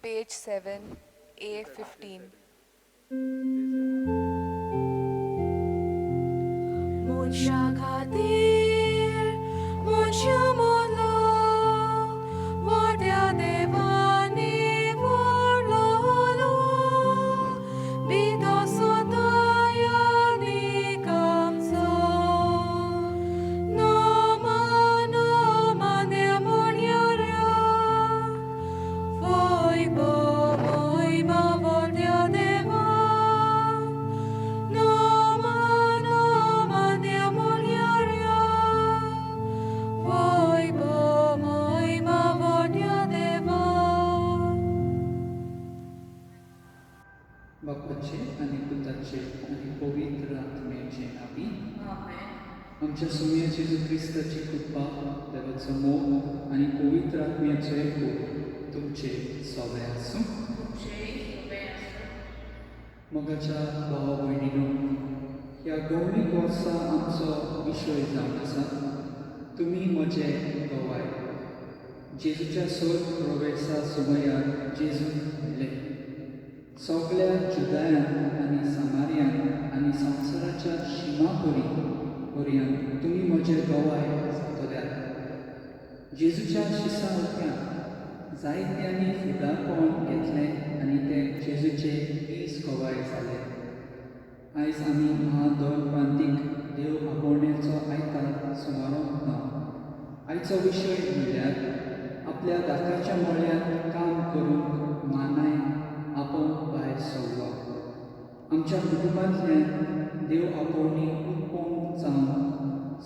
Page 7, A15. मनशा खातीर मनशा मोलो मोट्या देवानी व्हडलो बितो सोतायानी कामचो नोमा नोमा देमोन्यारा Foibo moima voltea deva Noma noma neamoliaria Foibo moima voltea deva. बापाचे आनी पुताचे आनी पवित्र आत्म्याचे नांवी. आमच्या सोम्या जेजू क्रिस्ताची कृपा, देवाचो मोग आनी पवित्र आत्म्याचो एकवट तुमचे सगळे आसूं. मोगाच्या भावा भयणीनो, ह्या गवणीक वर्सा आमचो विशय जावन आसा तुमी म्हजे गवाय. जेजूच्या सोद प्रवेसा समयार जेजून म्हणलें, सगळ्या जुदायान आनी सामारियान आनी संवसाराच्या शिमा पर्यंत तुमी म्हजे गवाय जातल्यात. जेजूच्या शिसा उपरांत जायत्यांनी फुडारपण घेतलें आनी ते जेजूचे 20 गवाय जाले. आयज आमी महादोन प्रांतीक देव आपोवण्याचो आयतार सुमारोंक ना. आयचो विशय म्हणल्यार आपल्या दाकाच्या मळ्यांत काम करूंक मानाय आपोवंक भायर सरलो. आमच्या कुटुंबांतल्यान देव आपोवणी उत्पन्न जावन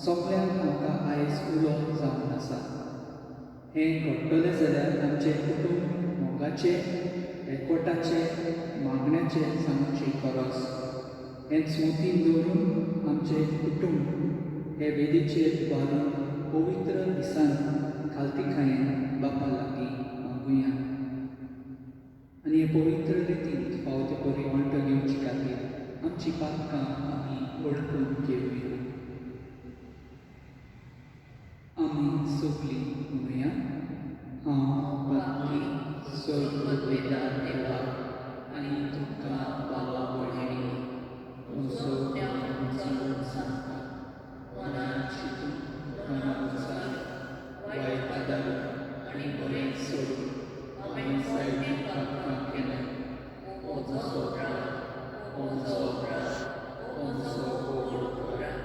सगल्यांक आमकां आयज उलो जावन आसा. हें घडटलें जाल्यार आमचें कुटुंब मोगाचें, एकवटाचें, मागण्याचें जावची गरज. हेंच मतीन दवरून आमचें कुटुंब हे वेदीचेर उबारून पवित्र दिसान खालतीकायेन बापा लागीं मागुया आनी हे पवित्र रितीन फावो ते परी वांटो घेवचे खातीर आमची पातकां आमी वळखून घेवया. आमी सगलीं म्हणुया, हांव पातकी सर्व देवा आनी तुमकां भावा भयणीनो म्हजो गुन्यांव सांगता. मनान चिंतून, मना विचार, वायट आदार आनी बरें सोडून हांवें जायतीं पातकां केल्यात. हो म्हजो अपराध, हो म्हजो अपराध, हो म्हजो व्हड अपराध.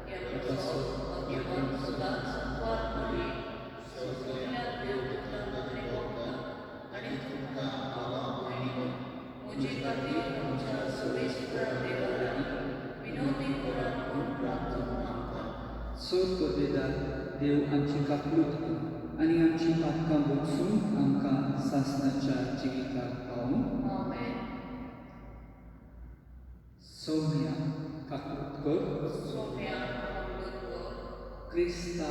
ह्या पासत म्हज्या सदांच मरिये, सगल्या देवदूतांक आनी भक्तांक आनी तुमकां भावा भयणीनो म्हजे खातीर आमच्या सर्वेस्पर देवा लागीं विनवणी करात म्हूण प्रार्थना मागता. सोद देव आमची काकलूत कर आनी आमची पातकां भोगसून आमकां सासणाच्या जिविताक पावूं. सौम्या काकलूत कर. सोम्या काकलूत कर. क्रिस्ता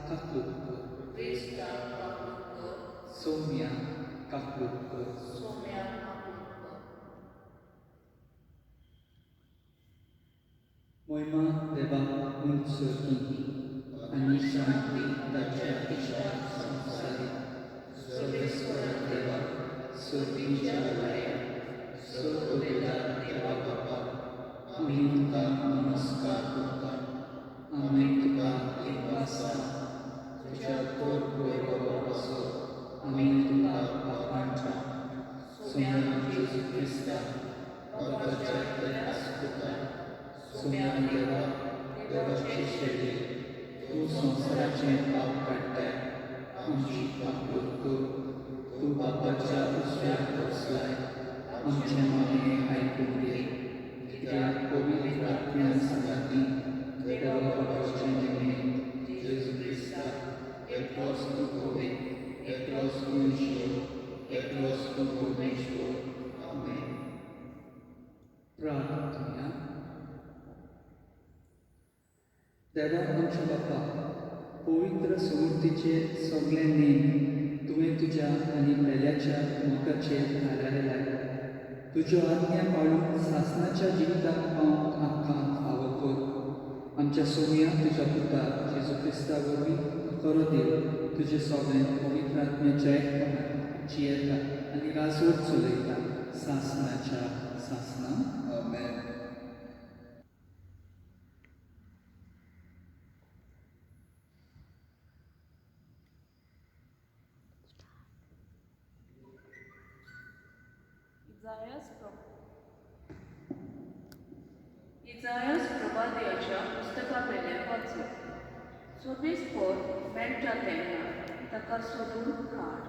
काकलूत कर. क्रिस्ता काकलूत कर. सौम्या काकलूत कर. सोम्या काकलूत कर. मोहिमा देवाक उंच सर्गी आनी शांती ताच्या इश्टाक संवसारीक. सर्वेस्पर देवा, सर्गीच्या वळ्या सर्ववेदार देवा बापा, आमी तुका नमस्कार करता. आमी तुका लिपासता. तुज्या तोर वैभवा पासत आमी तुका वाखाणटा. सोम्या जेजू क्रिस्ता, बापाच्या एकल्याच पुता, सोम्या देवा, देवाची शेळी, तूं संवसाराचें पाप काडटाय, आमची काकलूत कर. तूं बापाच्या उजव्याक बसलाय, आमचें मागणें आयकून घे. कित्याक पवित्र आत्म्या सांगाती देवा बापाचें निमणें जेजू क्रिस्ता, एकलोच तूं कवी, एकलोच तूं ईश्वर, एकलोच तूं परमेश्वर. आमेन. प्रार्थना. देवा आमच्या बापा, पवित्र समूर्तीचे सगळे नेम तुवें तुज्या आनी पेल्याच्या मोगाचेर थारायले. तुज्यो आज्ञा पाळून सासणाच्या जिविताक पावंक आमकां फावो कर. आमच्या सोम्या तुज्या पुता जेजू क्रिस्ता वरवीं खरो देव, तुजे सगळें पवित्र आत्म्याच्या एकपणान जियेता आनी राजवट चलयता सासनाच्या सासना. आमेन. इजायास प्रवादयाच्या पुस्तकावेलें वाचप. सोबेस्पोर मेळटा तेन्ना ताका सोदून काड,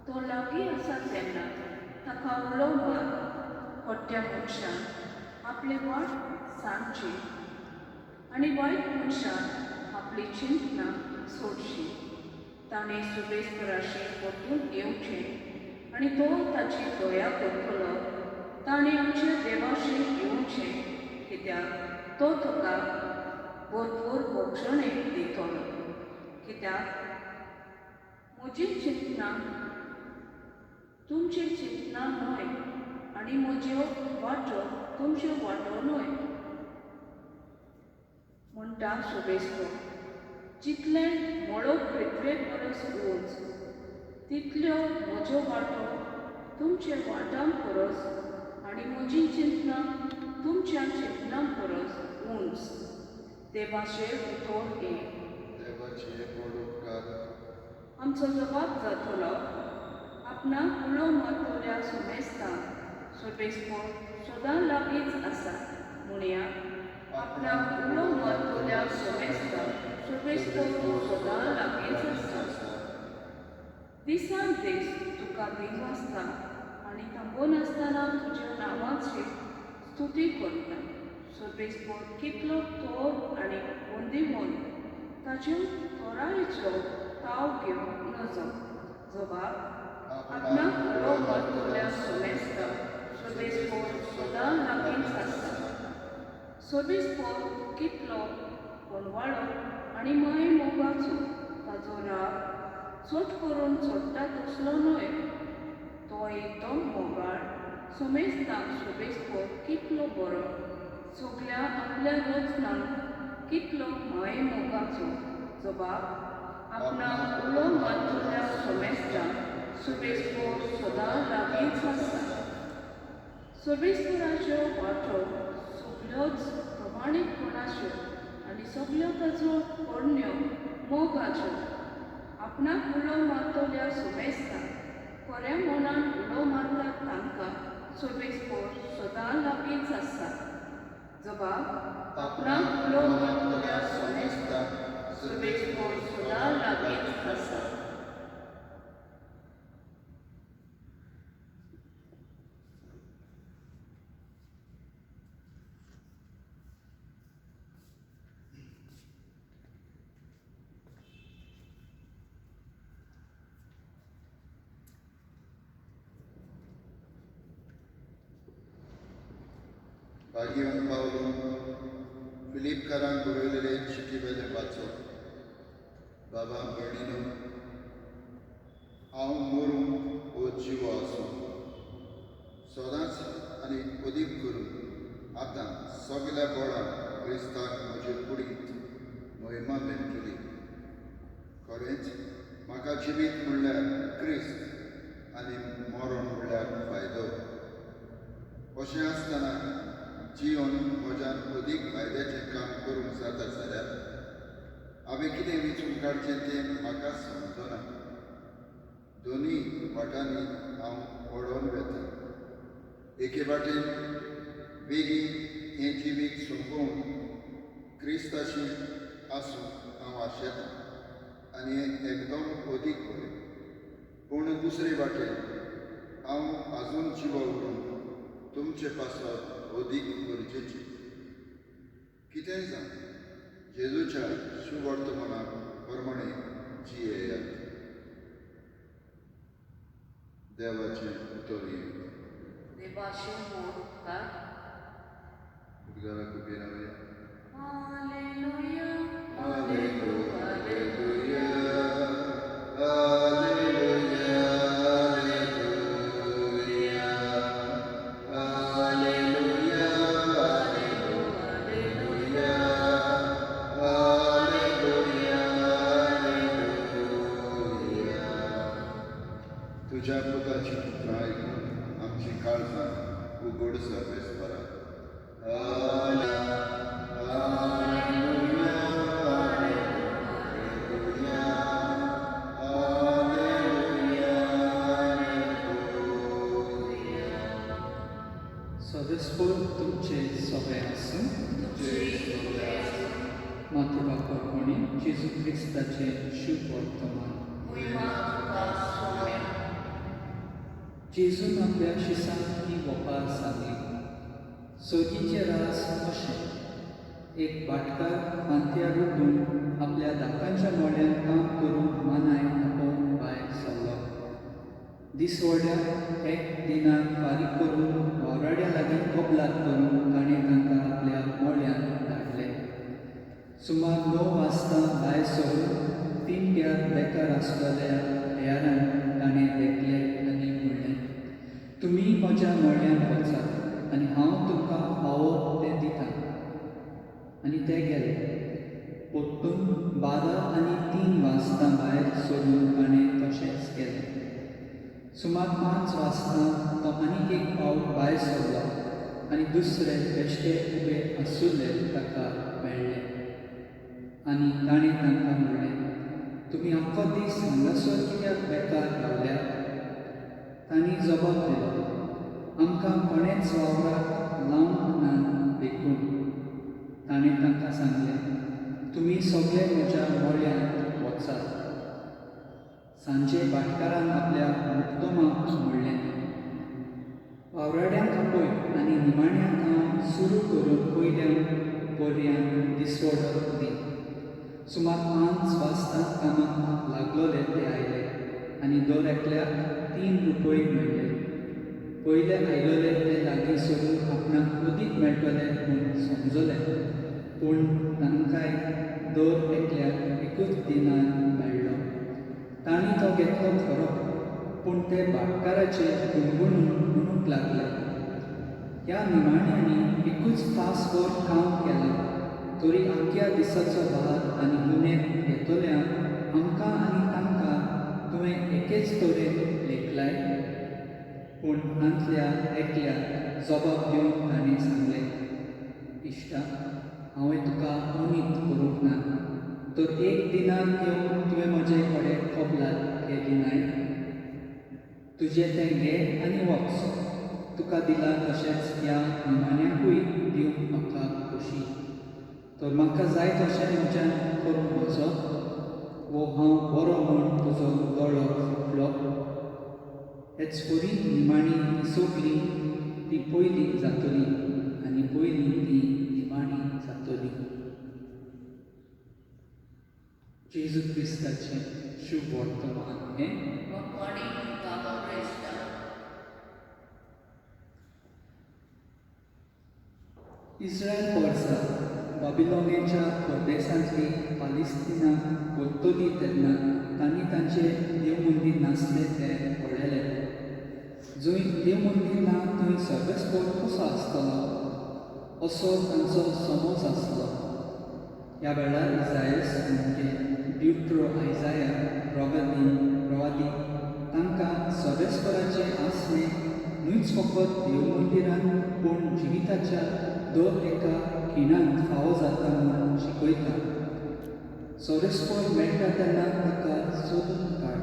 तो लागीं आसा तेन्ना ताका उलो मार. खोट्या मनशान आपली वाट सांगची आनी वायट मनशान आपली चिंतनां सोडची. ताणें सोबेस्पराशी परतून येवचें आनी तो ताची दया करतलो. ताणें आमच्या देवाशी येवचें, कित्याक तो तुका भरपूर भोगसणें दितलो. कित्याक म्हजी चिंतनां तुमची चिंतनां न्हय आनी म्हज्यो वाटो तुमच्यो वाटो न्हय, म्हणटा सोबेस्पोर. जितलें मळब पृथ्वे परस उंच, तितल्यो म्हज्यो वाटो तुमचे वाटां परस आनी म्हजी चिंतनां तुमच्या चिंतनां परस उंच. देवाचें उतर हें. देवाचे व्हड उपकार. आमचो जबाब जातलो, आपणाक उलो मारतल्या सुमेस्तांक सोबेस्पोर सदां लागींच आसा. म्हणया, आपणाक उलो मारतल्या सुमेस्तांक सोबेस्पोर सदां लागींच आसा. दिसान दीस तुका दिनवासता आनी थांबनासतना तुज्या नांवाची स्तुती करता. सोबेस्पोर कितलो थोर आनी गोंदीवंत, ताच्यो थोरायेचो ताव घेवंक नजो. जबाब, आपणाक उलो मारतल्या सुमेस्तांक सोबेस्पोर सदां लागींच आसा. सोबेस्पोर कितलो कोणवाळो आनी माये मोगाचो, ताजो राग चोट करून चडटा तसलो न्हय. तो एकदम मोगाळ. सुमेस्तांक सोबेस्पोर कितलो बरो, सगल्या आपल्या रचनांक कितलो माये मोगाचो. जबाब, आपणाक उलो मारतल्या सुमेस्तांक सोबेस्पोर सदां लागींच आसा. सोबेस्पोराच्यो वाटो सगल्योच प्रमाणीकपणाच्यो आनी सगल्यो ताच्यो करण्यो मोगाच्यो. आपणाक उलो मारतल्या सुमेस्तांक खऱ्या मनान उलो मारतात तांकां सोबेस्पोर सदां लागींच आसा. जबाब, आपणाक उलो मारतल्या सुमेस्तांक सोबेस्पोर सदां लागींच आसा. भाग्यवंत पावलून फिलिपकारांक बरयलेले चिटी वेलें वाचप. बाबा भयणीनो, हांव मरूं वो जिवो आसूं, सदांच आनी अदीक करून आतां सगल्या बळान क्रिस्ताक म्हजे कुडींत महिमा मेळटली. खरेंच म्हाका जिवीत म्हणल्यार क्रिस्त आनी मरण म्हणल्यार फायदो. अशें आसतना जिवन म्हज्यान अदीक फायद्याचें काम करूंक जाता जाल्यार हांवें कितें विंचून काडचें तें म्हाका समजना. दोनूय वाटांनी हांव ओडोन वेता. एके वाटेन बेगीन हें जिवीत सोंपोवन क्रिस्ताशी आसूंक हांव आशेतां आनी हें एकदम अदीक बरें. पूण दुसरे वाटेन हांव आजून जिवो उरून तुमचे पासत अदीक गरजेचें. कितेंय जावं, जेजूच्या सुवर्तमाना प्रमाणे जियेयात. देवाचें उतर हें. देवाचे व्हड उपकार. उद्गाराक उबी रावया. Hallelujah, hallelujah, hallelujah, hallelujah, hallelujah, hallelujah, hallelujah, hallelujah. तुज्या पुताची उतरां आयकून आमची काळजां उगड सर्वेस्परा. Alleluia, alleluia, alleluia, alleluia. सर्वेस्पर तुमचे सगळे आसूं. मातृ कोणी जेजू क्रिस्ताचें शुभ वर्तमान. जेजून आपल्या शिसांक ही वपार सांगली. सोगीचें रास अशें, एक भाटकार फांत्यार उठून आपल्या धाकांच्या मोड्यान काम करूंक मानाय आपोवंक भायर सरलो. दिसवड्याक एक दिनार फारीक करून वावराड्या लागीं कबलात करून ताणें तांकां आपल्या मोळ्यांत धाडले. सुमार 9 वाजता भायर सरून तिंट्यार बेकार आसलेल्या हेरांक ताणें देखले आनी म्हणलें, तुमी म्हज्या मोळ्यांत वचात आनी हांव तुमकां फावो तें दितां. आनी ते गेले. परतून 12 आनी 3 वाजता भायर सरून ताणें तशेंच केलें. सुमार 5 वाजता तो आनीक एक फावट भायर सरलो आनी दुसरे बेश्टे उबे आसुल्ले ताका मेळ्ळे आनी ताणें तांकां म्हणलें, तुमी आख्खो दीस हांगासर कित्याक बेकार रावल्यात? तांणी जबाब दिलो, आमकां कोणेंच वावराक लावंक ना देखून. ताणें तांकां सांगलें, तुमी सगळे म्हज्या मोळ्यांत वचात. सांजे भाटकारान आपल्या मुक्तमाक म्हणलें, वावराड्यांक आपय आनी निमाण्या काम सुरू करून पयल्या पर्यान दिसवडो दी. सुमार 5 वाजता कामाक लागलोले ते आयले आनी दर एकल्याक 3 रुपये मेळ्ळे. पयले आयलोले ते लागीं सरून आपणाक अदीक मेळटले म्हूण समजले, पूण तांकांय दर एकल्याक एकूच दिनार मेळ्ळो. तांणी तो घेतलो खरो, पूण ते भाटकाराचेर गुणगुणून म्हणूंक लागले, ह्या निमाण्यांनी एकूच तासभर काम केलां तरी आख्ख्या दिसाचो भार आनी गुणे घेतल्या आमकां आनी तांकां तुवें एकेच तरेन लेखलाय. पूण तांतल्या एकल्याक जबाब दिवन ताणें सांगलें, इश्टा, हांवें तुका अनीत करूंक ना, तर एक दिनार घेवन तुवें म्हजे कडेन कबलात केली नाय? तुजें तें घे आनी वच. तुका दिलां तशेंच ह्या निमाण्याकूय दिवंक म्हाका खोशी. तर म्हाका जाय तशें म्हज्यान करूंक नजो, वो हांव बरो म्हूण तुजो दोळो फुटलो? हेच परी निमाणी ती सगली ती पयली जातली आनी पयली ती निमाणी जातली. जेजू क्रिस्ताचें शुभ वर्तमान हें. इस्रायल पोरसा बाबिलोनेच्या परदेसांतली पालिस्तिनाक वतली तेन्ना तांणी तांचे देवमंदीर नासलें तें पळयलें. जंय देवमंदीर ना थंय सर्वेस्पर कसो आसतलो असो तांचो समज आसलो. ह्या वेळार इजायस म्हणजे ड्युट्रो आयजाया प्रवादी तांकां सर्वेस्पराचें आसणें न्हूच फकत देवमंदिरांत पूण जिविताच्या दर एका खिणांत फावो जाता म्हूण शिकयता. सर्वेस्पर मेळटा तेन्ना ताका सोदून काड.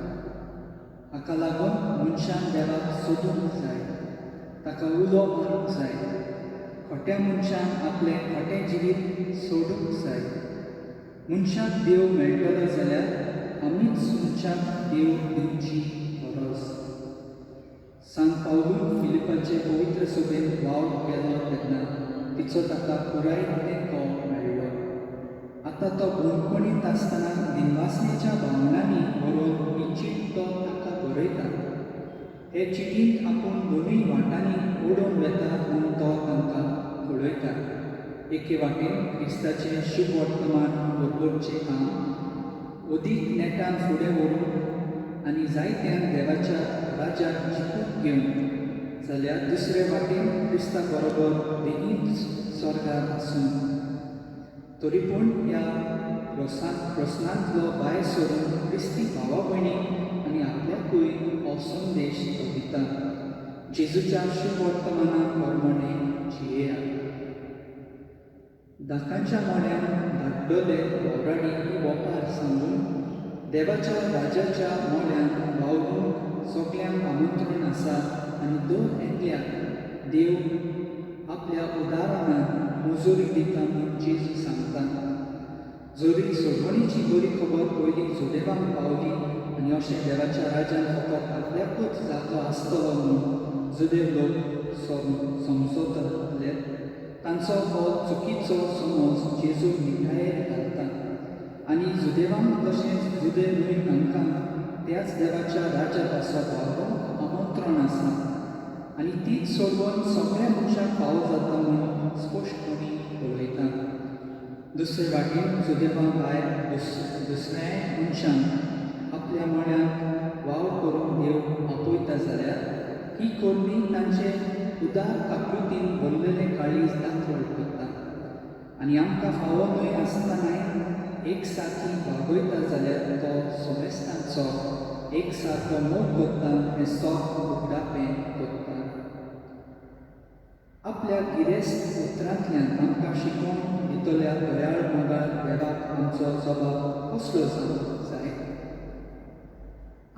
हाका लागून मनशान देवाक सोदूंक जाय, ताका उलो मारूंक जाय. खोट्या मनशान आपलें खोटें जिवीत सोडूंक जाय. मनशाक देव मेळटलो जाल्यार आमीच मनशाक देव दिवची गरज. सांत पावलून फिलिपाचे पवित्र सभेन वावर केलो तेन्ना तिचो ताका पुराय तेंको मेळ्ळो. आतां तो बंदखणींत आसतना दिनवासनेच्या भावनांनी बरोवन ही चीट तो ताका बरयता. हे चिटींत आपूण दोनूय वाटांनी ओडून वेता म्हूण तो तांकां कळयता. एके वाटेन क्रिस्ताचें शुभ वर्तमान परगटचें काम अदीक नेटान फुडें व्हरूंक आनी जायत्यांक देवाच्या राज्याक जिखून घेवंक, जाल्यार दुसरे वाटेन क्रिस्ता बरोबर बेगीनच स्वर्गार आसूं. तरी पूण ह्या प्रस्नांतलो भायर सरून क्रिस्ती भावा भयणीक आनी आपल्याकूय हो संदेश तो दिता. जेजूच्या शुभवर्तमाना प्रमाणे जियेया. दाकांच्या मोड्यान धाडलेले वावराडी ही ओपार सांगून देवाच्या राजाच्या मोड्यान वावरूंक सगल्यांक आमंत्रण आसा आनी दर एकल्याक देव आपल्या उदाहरणान मजुरी दिता म्हूण जेजू सांगता. जरी सोडवणीची बरी खबर पयलीं जुदेवांक पावली आनी अशें देवाच्या राजान फकत आपल्याकूच जागो आसतलो म्हूण जुदेव लोक समजतले, तांचो हो चुकीचो समज जेजू मिठायेर घालता आनी जुदेवांक तशेंच जुदेव न्हय तांकां त्याच देवाच्या राजा पासत वावरूंक आमंत्रण आसा आनी तीच सोडवण सगळ्या मनशांक फावो जाता म्हूण स्पश्टपणी उलयता. दुसरे वाटेन जुदेवा भायर दुसऱ्याय मनशांक आपल्या मळ्यांत वावर करूंक देव आपयता जाल्यार ही करणी तांचे उदार काकृतीन भरलेलें काळीज दाखल करता आनी आमकां फावो न्हय आसतनाय एक सारकी वागयता जाल्यार तो समेस्तांचो एक सारको मोग करता हें सत उगडापें करता. आपल्या गिरेस्त उतरांतल्यान आमकां शिकोवन दितल्या दयाळ मोगाळ देवाक आमचो जबाब कसलो जावंक जाय?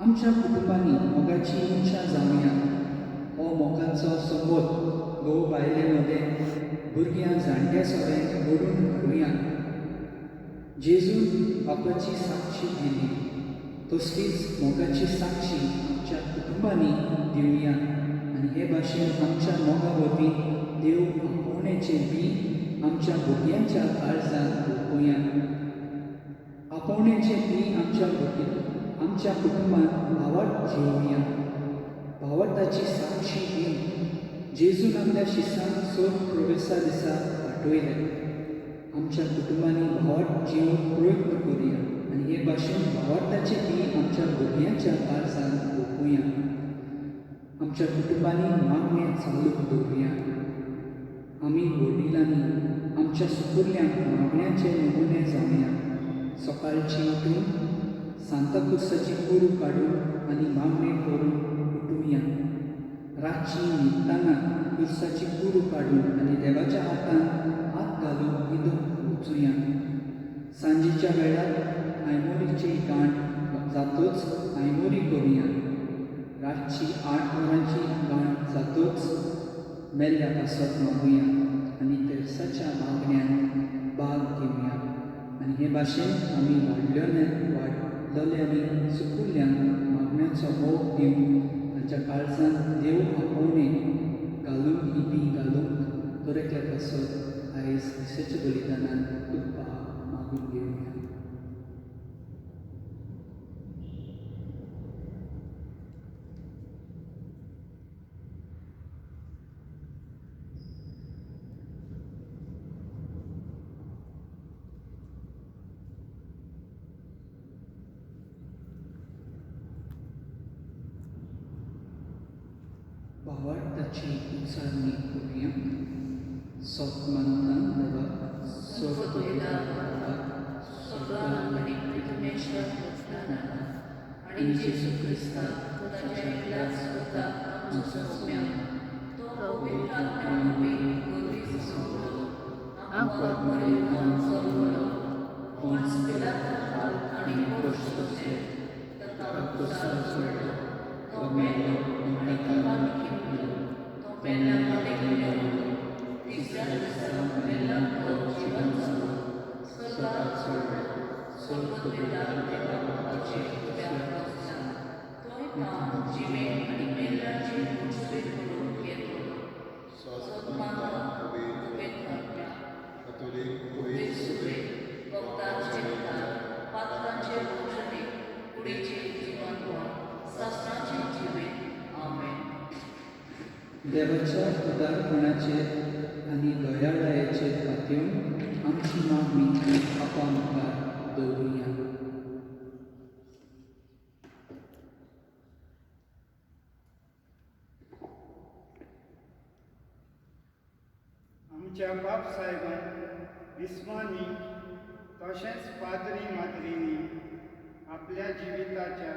आमच्या कुटुंबांनी मोगाची मनशां जावया. हो मोगाचो संबंद घोव बायले मदें भुरग्यां जाणट्या सवें घडून हाडुया. जेजून बापाची साक्षी दिली तसलीच मोगाची साक्षी आमच्या कुटुंबांनी दिवया आनी हे भाशेन आमच्या मोगा वरवीं देव आपोवण्याचें बी आमच्या भुरग्यांच्या काळजान ओंपुया. आपोवण्याचें बी आमच्या आमच्या कुटुंबांत भावार्थ जिवया. भावार्थाची साक्षी दिवन जेजून आपल्या शिसांक सोद प्रवेसा दिसा पाठयले. आमच्या कुटुंबांनी भावार्थ जिवंक प्रयत्न करुया आनी हे भाशेन भावार्थाचें बी आमच्या भुरग्यांच्या काळजान ओंपुया. आमच्या कुटुंबांनी मागणें चालू दवरुया. आमी वडिलांनी आमच्या सुपुरल्यांक मागण्याचे नमुने जावया. सकाळची उठून सांताक्रुसाची कुरू काडून आनी मागणें करून उठुया. रातची न्हिदतना कुर्साची कुरू काडून आनी देवाच्या हातान हात घालून न्हिदूंक वचुया. सांजेच्या वेळार आयमोरीची गांठ जातच आयमोरी करुया. रातची 8 वरांची गांठ जातच मेल्ल्या पासत मागुया आनी तेर्साच्या मागण्यान भाग घेवया. आनी हे भाशेन आमी वाडलेल्यांनी सुकुल्ल्यांक मागण्याचो मोग दिवन तांच्या काळजान देव आपोवणे घालून ही बी घालूंक दर एकल्या पासत आयज मिसाच्या बलिदानान कृपा मागून घेवया. भावार्थाची उच्चारणी करुया. सत मानता देवाक, सत उलयता बापाक, स्वर्गाक आनी पृथ्वीच्या आनी जेजू क्रिस्ताक ताच्या एकल्याच पुताक आमचो सोम्याक, तो पवित्र आत्म्या वरवीं गर्भीत जालो, आमकां मरिल्ल्यान जल्मलो, पोंस पिलाता हाल आनी कश्ट सोंसले, ताका क्रुसार चडलो, तो मेलो आनी ताका लिखिल्लो, तो मेल्ल्यांक देंवलो, तिसऱ्या दिसा मेल्ल्यांक तो जिवंत जालो, स्वर्गाक चडलो, स्वर्गदूतां देवा बापाचे उव्याक बसला, थंय तावन जिवे आनी मेल्ल्यांची उजवी करूंक येतलो. सत मानता पवित्र आत्म्याक, पवित्र सुबेक, भक्तांचे उद्धार, पातकांचे मोचने, कुडीचे जिवंतपण, शास्त्रांचे जिवीत. आमेन. देवाच्या उदारपणाचेर आनी दयाळायेचेर पातयेवन आमची मागणी बापा मुखार दवरुया. आमच्या बाप साहेबान बिस्वांनी तशेंच पाद्री माद्रींनी आपल्या जिविताच्या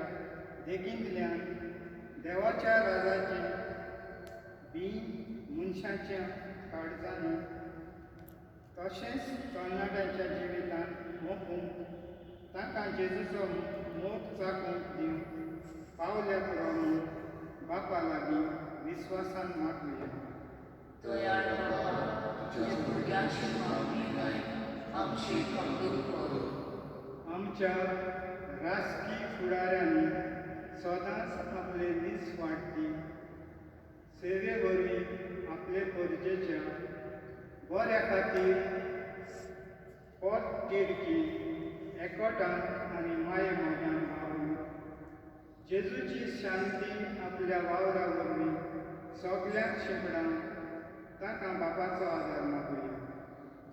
देगींतल्यान देवाच्या राजाचें बीं मनशाच्या काळजांनी तशेंच तरणाट्यांच्या जिवितांत मोखूंक तांकां जेजूचो मोग चाकूंक दिवंक पावल्या पुरो म्हूण बापा लागीं विस्वासान मागुया. दयाळ बापा, तुज्या भुरग्यांची मागणी आयक, आमची कबूल कर. आमच्या राजकी फुडाऱ्यांनी सदांच आपले निस्वार्थी सेवे वरवीं आपले परजेच्या बऱ्या खातीर पोट तिडकी एकवटान आनी माये मोगान वावरून जेजूची शांती आपल्या वावरा वरवीं सगल्यांक शिंपडावन तांकां बापाचो आदार मागुया.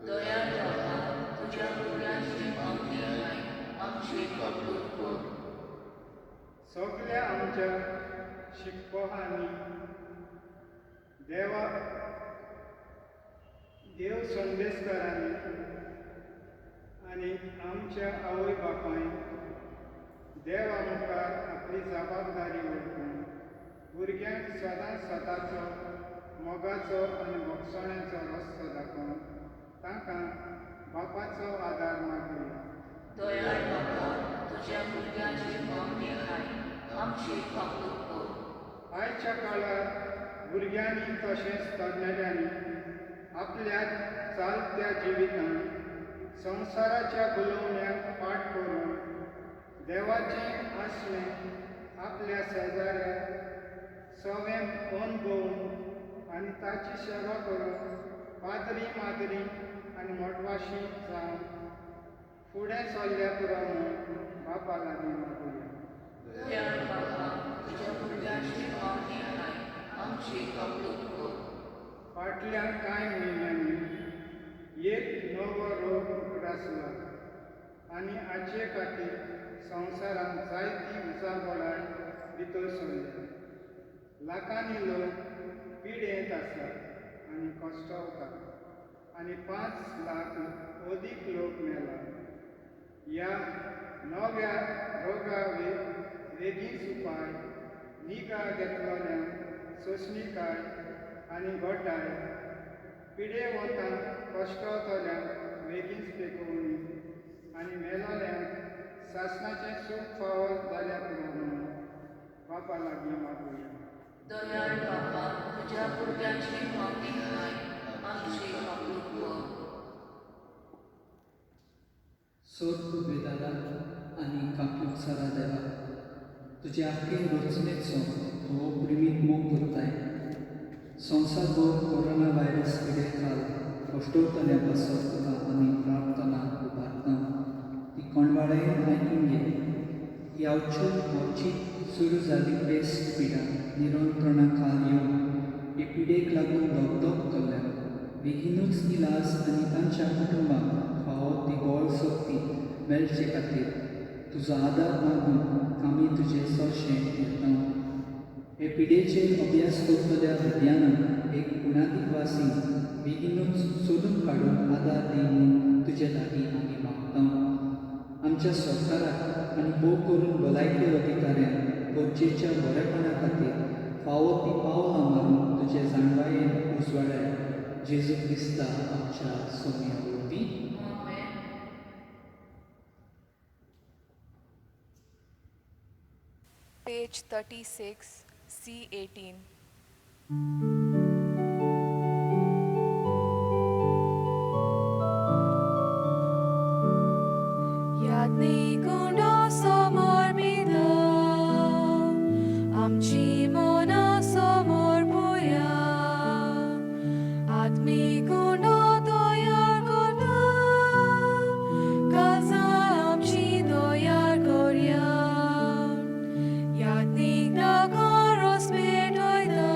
दयाळ बापा, तुज्या भुरग्यांची मागणी आयक, आमची कबूल कर. सगल्या आमच्या शिकपोहांनी देवा देव संदेशकारांनी आनी आमच्या आवय बापायन देवा मुखार आपली जबाबदारी वळखून भुरग्यांक सदांच स्वताचो मोगाचो आनी भोगसण्याचो रस्तो दाखोवन तांकां बापाचो आदार मागुया. दयाळ बापा, तुज्या भुरग्यांची मागणी आयक, आमची कबूल कर. आयच्या काळार भुरग्यांनी तशेंच तरणाट्यांनी आपल्या चालत्या जिवितांत संवसाराच्या गुलोवण्याक पाठ करून देवाचें आसणें आपल्या शेजाऱ्या सवें अणभवून आनी ताची सेवा करून पाद्री माद्री आनी मोटवाशी जावन फुडें सरल्या पुरो म्हूण बापा लागीं मागुया. दयाळ बापा, तुज्या भुरग्यांची मागणी आयक, आमची कबूल कर. फाटल्या कांय म्हयन्यांनी एक नवो रोग उप्रासला आनी हाचे खातीर संवसारांत जायती उचांबळाय भितर सरल्या. लाखांनी लोक पिडेंत आसात आनी कश्टवतात आनी 5 लाख अदीक लोक मेला. ह्या नव्या रोगा वेगींच उपाय निगा घेतलेल्यांक सोंसणीकाय आनी घटाय पिडेवंतांक कश्टवतल्यांक वेगींच पेकोवणी आनी मेलोल्यांक सासणाचें सूख फावो जाल्या पुरो म्हणून बापा लागीं मागुया. दयाळ बापा, तुज्या भुरग्यांची मागणी आयक, आमची कबूल कर. सोद पुदवेदारा आनी कापूतसारा देवा, तुजे आख्खे रचनेचो तूं हो प्रेमीक मोग करताय. संवसारभर कोरोना व्हायरस पिडे खाल कश्टवतल्या पासत तुका आमी प्रार्थना उबारता, ती कोणवाळेन आयकून घे. ही अवचीत सुरू जाल्ली पेस्ट पिडा नियंत्रणा खाल येवन हे पिडेक लागून दगदगतल्यांक बेगीनूच इलाज आनी तांच्या कुटुंबाक फावो ती बळ शक्ती मेळचे खातीर तुजो आदार मागून आमी तुजे सरशें येता. हे पिडेचेर अभ्यास करतल्या विज्ञानाक एक गुणादीक वासीन बेगीनूच सोदून काडून आदार दी म्हूण तुजे लागीं आमी मागता. आमच्या सरकाराक आनी भोव करून भलायकी अधिकाऱ्यांक गरजेच्या बरेपणा खातीर फावो ती पावलां मारून तुजे जाणवायेन उजवाडाय. जेजू क्रिस्ता आमच्या सोम्या वरवीं. आमेन. Page 36, C18. याज्ञिकुंडा समर्पिता आमची मनां समर्पुया, आत्मिकुंड तयार करता, काळजां आमची तयार करया. याज्ञिक ताका रस पेटयता,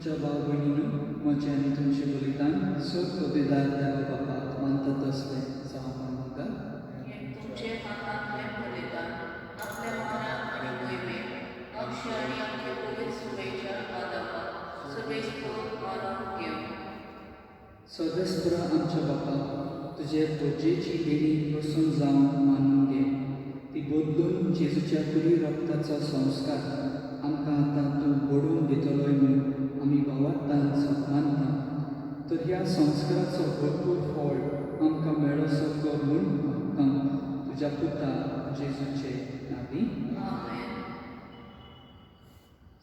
म्हज्या भाव भयणीनू, म्हजें आनी तुमचें बलिदान सोद पदवेदार देवा बापाक मानता तसलें जावं म्हूण मागात. तुमचे हातांतलें बलिदान आपल्या मानाक आनी मोहिमेक आमचे आनी आमचे पवित्र सुवेच्या आदावाक सर्वेस्पर मानून घेवं. सर्वेस्परा आमच्या बापा, तुजे पोजेची देणी प्रसन्न जावन मानून घे. ती बदलून जेजूच्या कुडी रक्ताचो संस्कार आमकां आतां तूं घडोवन दितलोय म्हूण आमी भावार्थान सन्मानता. तर ह्या संस्काराचो भरपूर फळ आमकां मेळोसो कर म्हूण मागता, तुज्या पुता जेजूचे नांवी. आमेन.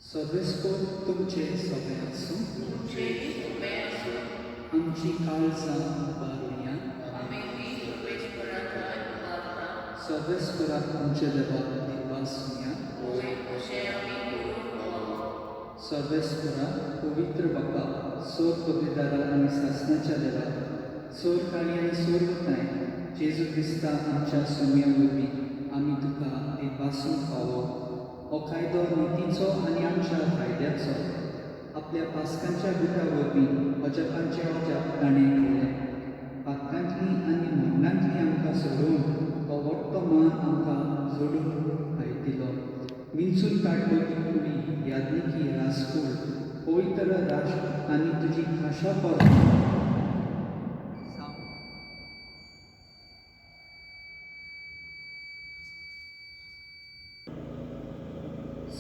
सर्वेस्पर तुमचे सगळें आसूं. तुमचेय सोबे आसूं. आमची काळजां उबारुया. आमी ती सर्वेस्पराक उबारता. सर्वेस्पराक आमच्या देवाक दिनवासुया. होय, अशें आमी करूंक फावो. सर्वेस्परा, पवित्र बापा, सोर पदवेदारा आनी सासणाच्या देवा, सोर काळी आनी सोर ताय जेजू क्रिस्ता आमच्या सोम्या वरवीं आमी तुका दिनवासूंक फावो. हो कायदो नितीचो आनी आमच्या फायद्याचो. आपल्या पास्कांच्या गुटा वरवीं अजापांचें अजाप ताणें केलें. पातकांतली आनी मरणांतली आमकां सोडोवन तो वट्टो मान आमकां जोडून दिलो. विंचून काडलो ती कुडी, याज्ञिकी, राजकूळ, पवित्र राष्ट्र आनी तुजी खाशा परत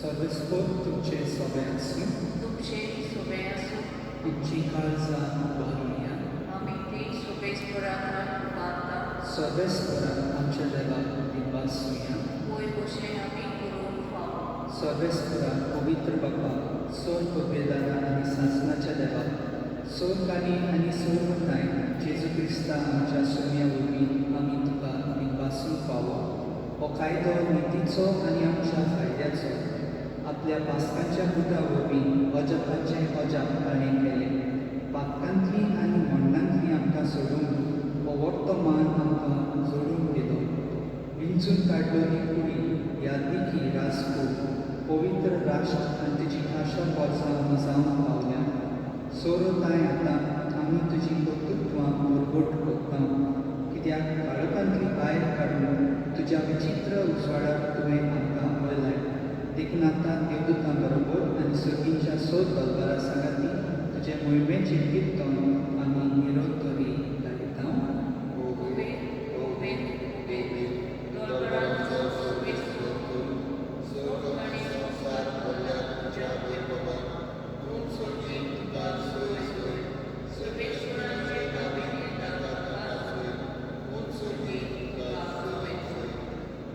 सर्वेस्पर तुमचे सगळे आसूं. तुमचेय सोबे आसूं. आमची काळजां उबारुया. आमी ती सर्वेस्पराक उबारता. सर्वेस्पराक आमच्या देवाक दिनवासुया. होय, अशें आमी करूंक फावो. सर्वेस्परा, पवित्र बापा, सोर पदवेदारा आनी सासणाच्या देवा, सोर काणी आनी सोर ताय जेजू क्रिस्ता आमच्या सोम्या वरवीं आमी तुका दिनवासूंक फावो. हो कायदो नितीचो आनी आमच्या फायद्याचो. आपल्या पास्कांच्या गुटा वरवीं अजापाचें अजाप ताणें केलें. पातकांतली आनी मरणांतली आमकां सोडून हो वट्टो मान आमकां जोडून दिलो. विंचून काडलोली कुडी, याज्ञिकी, राजकूळ, पवित्र राष्ट्र आनी तुजी खाशा पोरसां आमी जावंक पावल्या. सोरो ताय आतां आमी तुजी कर्तृत्वां परगट करता, कित्याक काळोखांतली भायर काडून तुज्या विचित्र उजवाडाक तुवें आमकां आपयलाय. देखून आतां देवदूतां बरोबर आनी सर्गींच्या सोद दलबारा सांगाती तुजें मोहिमेचें कीर्तन आमी निरोधरी गायता. उबेद, उबेद, उबेद, दरबारांचो सर्वेस्पर करून स्वर्ग आनी संवसार भरल्या तुज्या वैभवान, तूं सर्गीं तुका सोय सोय. सर्वेश्वराचे नांवान येता ताका सोय, तूं सर्गीं तुका सोय सोय.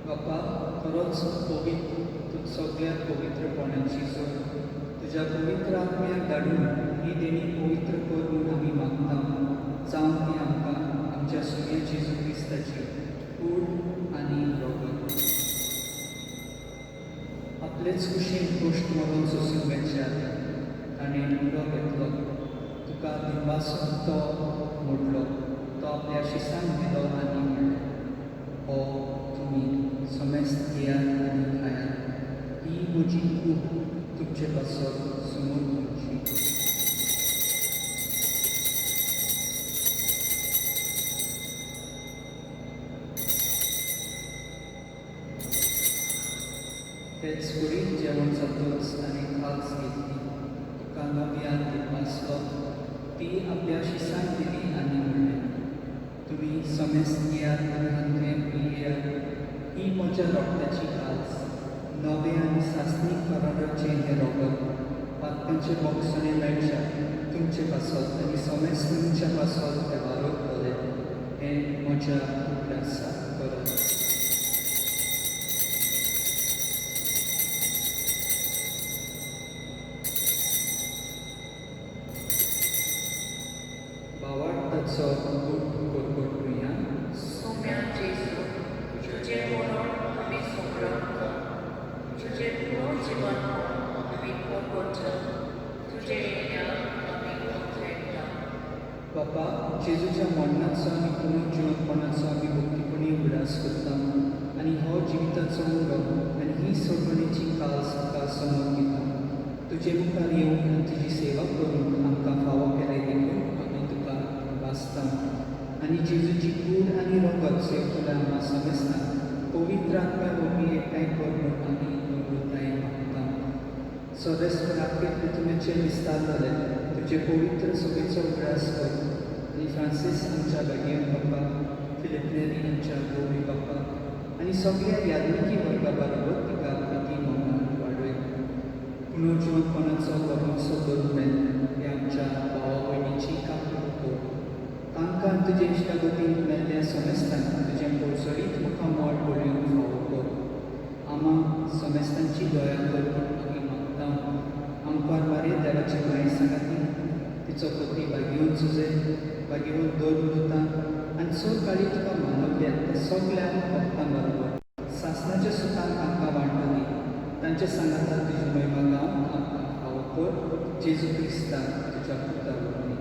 बापा, खरोच पवित्र, तूं सगळ्या पवित्रपणाची जोड. तुज्या पवित्र आत्म्याक धाडून ही देणी पवित्र कर म्हूण आमी मागता, जावन ती आमकां आमच्या सुम्या जेजू क्रिस्ताची कूड आनी रगत. आपलेच कुशीन कश्ट मरण सोसून वेचे आदीं ताणें उंडो घेतलो, तुका दिनवासून तो मोडलो, तो आपल्या शिसांक दिलो आनी म्हणलें, हो तुमी समेस्त घेयात आनी खायात. ही म्हजी कूड तुमचे पासत समोर म्हणची. तेच कुडीत जेवण जातच ताणें काल्स घेतली, तुका नव्यान दिनवासलो, ती आपल्या शिसांक दिली आनी म्हणलें, तुमी समेस्त घेयात आनी हातूंतलें पियेयात. ही म्हज्या रगताची काल्स, नवें आनी सासणीक कराराचें हें रगत पातकांचे बोगसणें मेळच्या तुमचे पासत आनी समेस्त मनशा पासत देवारो हें म्हज्या उगडासाक करात. भावार्थाचो गूट करपटुया. सोम्या जेजू, तुजें मरण आमी सोमरता, तुजें पुनर्जीवनपण आमी परगटता, तुजें येण्याक आमी उमथेता. बापा, जेजूच्या मरणाचो आनी पुनर्जिवनपणाचो आमी भक्तीपणी उगडास करता आनी हो जिविताचो उंडो आनी ही सोडवणेची काल्स तुका समोर दिता. तुजे मुखार येवंक आनी तुजी सेवा करूंक आमकां फावो केलें देखून आमी तुका वाचता आनी जेजूची कूड आनी रगत सेवतल्या आमकां समेस्तां पवित्र आत्म्या वरवीं एकठांय कर म्हूण आमी नम्रतायेन मागता. सदस्य प्रतिमेचेर विस्तार जाले तुजे पवित्र सभेचो उगडास कर आनी फ्रांसीस आमच्या बेगीन बाप्पा, फिलीप नेरी आमच्या गोवी बाप्पा आनी सगळ्या याज्ञिकी वर्गा बरोबर तिका प्रिती मोगान वाडय. पुनर्जिवंतपणाचो भरवंसो करून मेल्ले हे आमच्या भावा भयणीची काकूट कर. तांकां तुजे इश्टागतीन मेल्ल्या समेस्तांक तुजें पोळसोळीत मुखामळ पळोवंक फावो कर. आमा समेस्तांची दया कर म्हूण आमी मागता. आमकां मारे देवाचे माये सांगाती तिचो पती भागीवन सुजे भागीवन दोन लुता आनी चड काळी तुका मानवल्या त्या सगल्या भक्तां बरोबर सासणाच्या सुखान आमकां वांटो दी. तांच्या सांगातान तुजी महिमा गावंक आमकां फावो कर. जेजू क्रिस्ता तुज्या पुता वरवीं.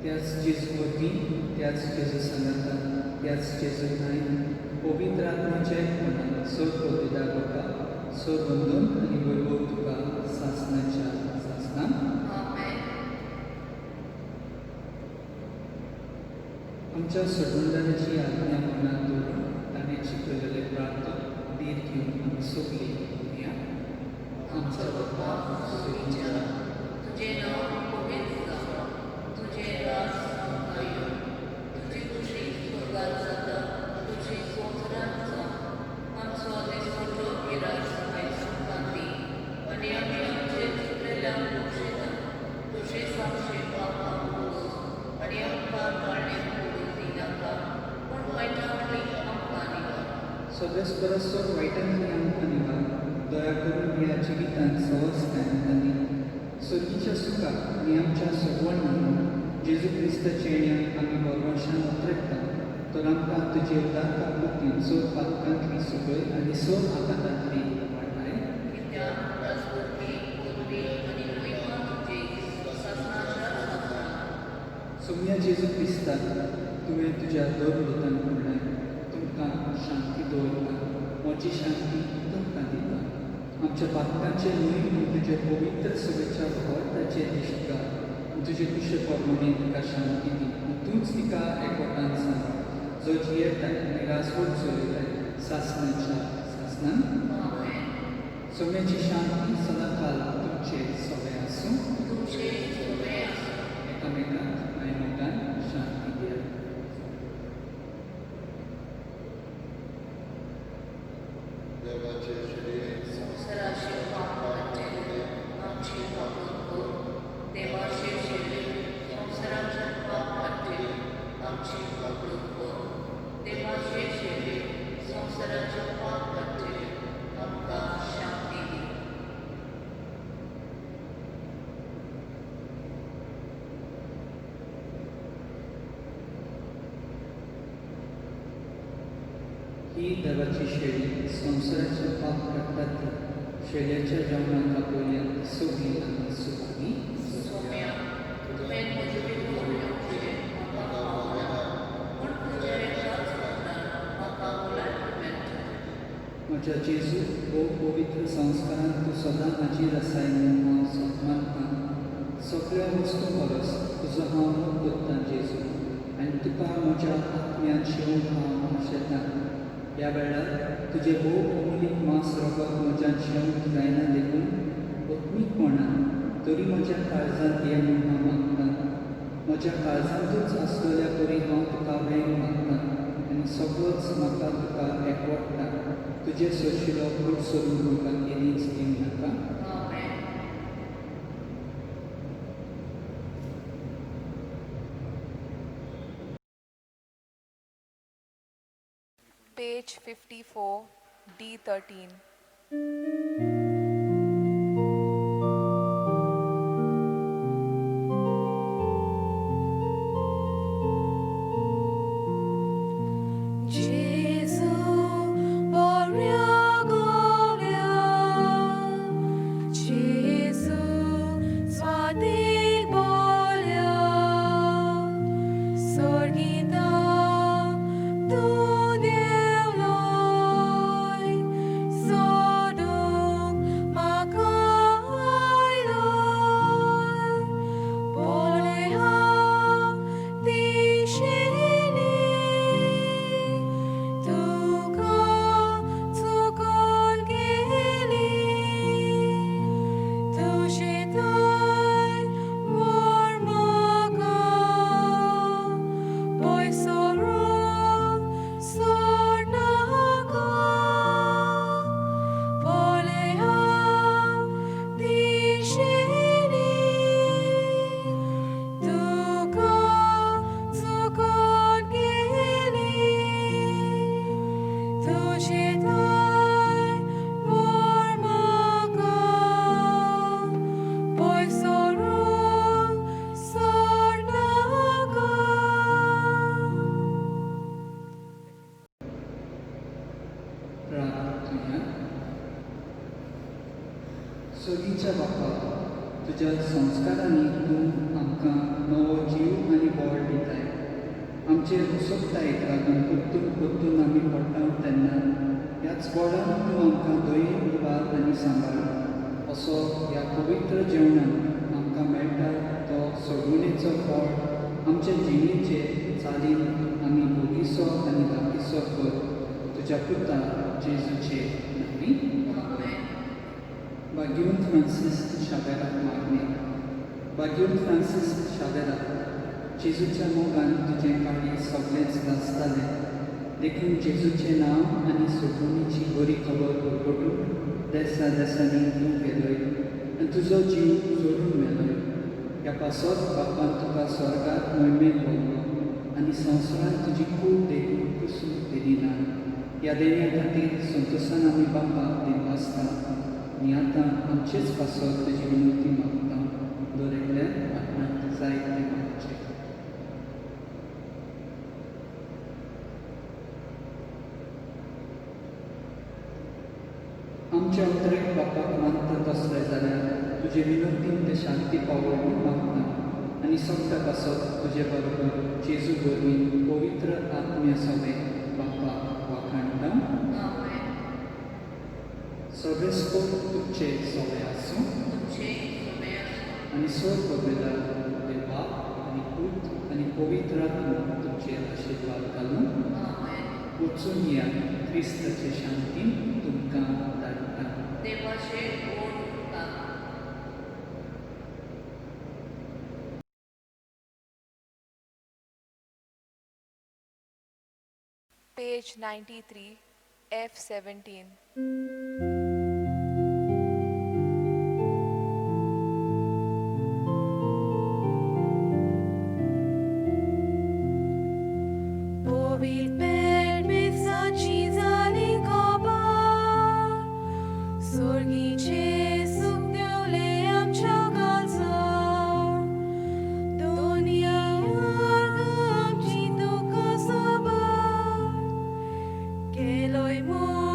त्याच जेजू वरवीं, त्याच जेजू सांगातान, त्याच जेजू ठांय पवित्र आत्म्याच्या एकपणान सोड पवित्र बापा, सोड वंदन आनी वैभव तुका सासणाच्या सासणाक. आमेन. आमच्या सोडवणदाराची आज्ञा मनांत दवरून ताणें शिकयलेले प्रार्थना धीर घेवन आमी सगळीं म्हणया. आमचो बाप्पा स्वर्गीच्या, तुजें नांव पवित्र जावं, तुजें राज आमकां येवं, तुजी खुशी स्वर्गार जाता तशी संवसारांत जावं. आमचो दिसवडो गिरास आयज आमकां दी आनी आमी आमचे चुकलेल्यांक बक्षिता तशेंच आमचे पापां पुरोस आनी आमकां ताळणेक पडूंक दिनाका, पूण वायटांतली आमकां निवार. सगळ्याच परस चड वायटांतली आमकां निवार. दया करून ह्या जिवितांत सवस्ताय आमकां दी. सर्गीच्या सुखाक आनी आमच्या सगळ्यांक जेजू क्रिस्ताच्या येण्याक आमी भरवंशान उतरेता. तर आमकां तुजे उदार काकूतीन चड पातकांतली सुखय आनी चड आघातांतली वाटाय. कित्याक राजवटी, पदवी आनी महिमा तुजी सासणाच्या सासणाक. सोम्या जेजू क्रिस्ता, तुवें तुज्या दोन लोकांक म्हणलें, तुमकां शांती दवरता, म्हजी शांती तुमकां दिता. आमच्या पातकांचें न्हय पूण तुजे पवित्र सभेच्या भावार्थाचेर दिश्ट घाल आनी तुजे कुशे प्रमाणे तिका शांती दी आनी तूंच तिका एकवटान सांग, जो जियेताय आनी राजवट चलयताय सासणाच्या सासणान. आमेन. सोम्याची शांती सदांकाल तुमचे सगळे आसूं. तुमचे सगळे आसूं. एकामेकांक मायमोगान शांती दियात. देवाचे शिडये संवसाराचे पाप काडटले आमची काकूट कर. देवाचे शेळये संवसाराचे पाप काडटले आमची काकूट कर. देवाचे शेळये संवसाराचे पाप काडटले आमकां शांती दी. ही देवाची शेळी संवसाराचे पाप काडटा ती शेळ्याच्या जेवणाक आपयल्या ती सगळी आमी सुखागी. सोम्या, तुवें म्हजे भितर येवचें म्हाका फावना, पूण तुज्या एकाच उतरान म्हाका भलायकी मेळटा. म्हज्या जेजू, भोव पवित्र संस्कारान तूं सदां हाजीर आसाय म्हूण हांव सत मानतां. सगळ्या वस्तूं परस तुजो हांव मोग करतां जेजू, आनी तुका म्हज्या आत्म्यान शेवंक हांव आशेतां. ह्या वेळार तुजें भोव अमूलीक मांस रगत म्हज्यान शेवंक जायना देखून आत्मीकपणान तरी म्हज्या काळजांत ये म्हूण हांव मागतां. म्हज्या काळजांतूच आसलेल्या परी हांव तुका वेंग मागतां आनी सगळोच म्हाका तुका एकवटता. तुजे सोशिलो कूड सोडून म्हाका केन्नाच दिवं नाका. आमेन. Page 54, D13. Gesù, gloria, gloria, Gesù, svadik bolya, sorgita सगळींच्या बापा, तुज्या संस्कारांनी तूं आमकां नवो जीव आनी बळ दिताय. आमचे उसोकतायेक लागून परतून परतून आमी पडटा तेन्ना ह्याच बळान तूं आमकां दयेन उबार आनी सांबाळ. असो ह्या पवित्र जेवणान आमकां मेळटा तो सोडवणेचो फळ आमचे जिणेचे चालीन आमी भोगीसो आनी लागींसो कर. तुज्या पुता जेजूचे नांवी. बाग्यून फ्रांसीस शावेराक मागणें. बाग्यून फ्रांसीस शावेराक, जेजूच्या मोगान तुजें काळीज सगळेंच लासतालें, देखून जेजूचें नांव आनी सोडवणीची बरी खबर परगटून देसा देसांनी तूं गेलोय आनी तुजो जीव जोडून मेलोय. ह्या पासत बापान तुका स्वर्गार मोहिमेक व्हरलो आनी संवसारांत तुजी कूड देखून कुसूंक दिली ना. ह्या देण्या खातीर संतोशान आमी बापाक दिनवासता आनी आतां आमचेच पासत तुजी विनवती मागता. दर एकल्यान आपणाक जाय तें मागचें. आमच्या उतरेक बापाक मानता तसलें जाल्यार तुजे विनवतीन ते शांती पावय म्हूण मागता आनी सगळ्या पासत तुजे बरोबर जेजू वरवीं पवित्र आत्म्या सवें बापाक वाखाणटा. सर्वेस्पोर तुमचे सवे आसूं आनी सोर पगवेदार देव बाप आनी पूत आनी पवित्र आत्मो तुमचेर आशिर्वाद घालूं. वचून या, क्रिस्ताचे शांतीन तुमकां धाडटा. देवाचे गोड उपकार. Page 93, F17. Eloy.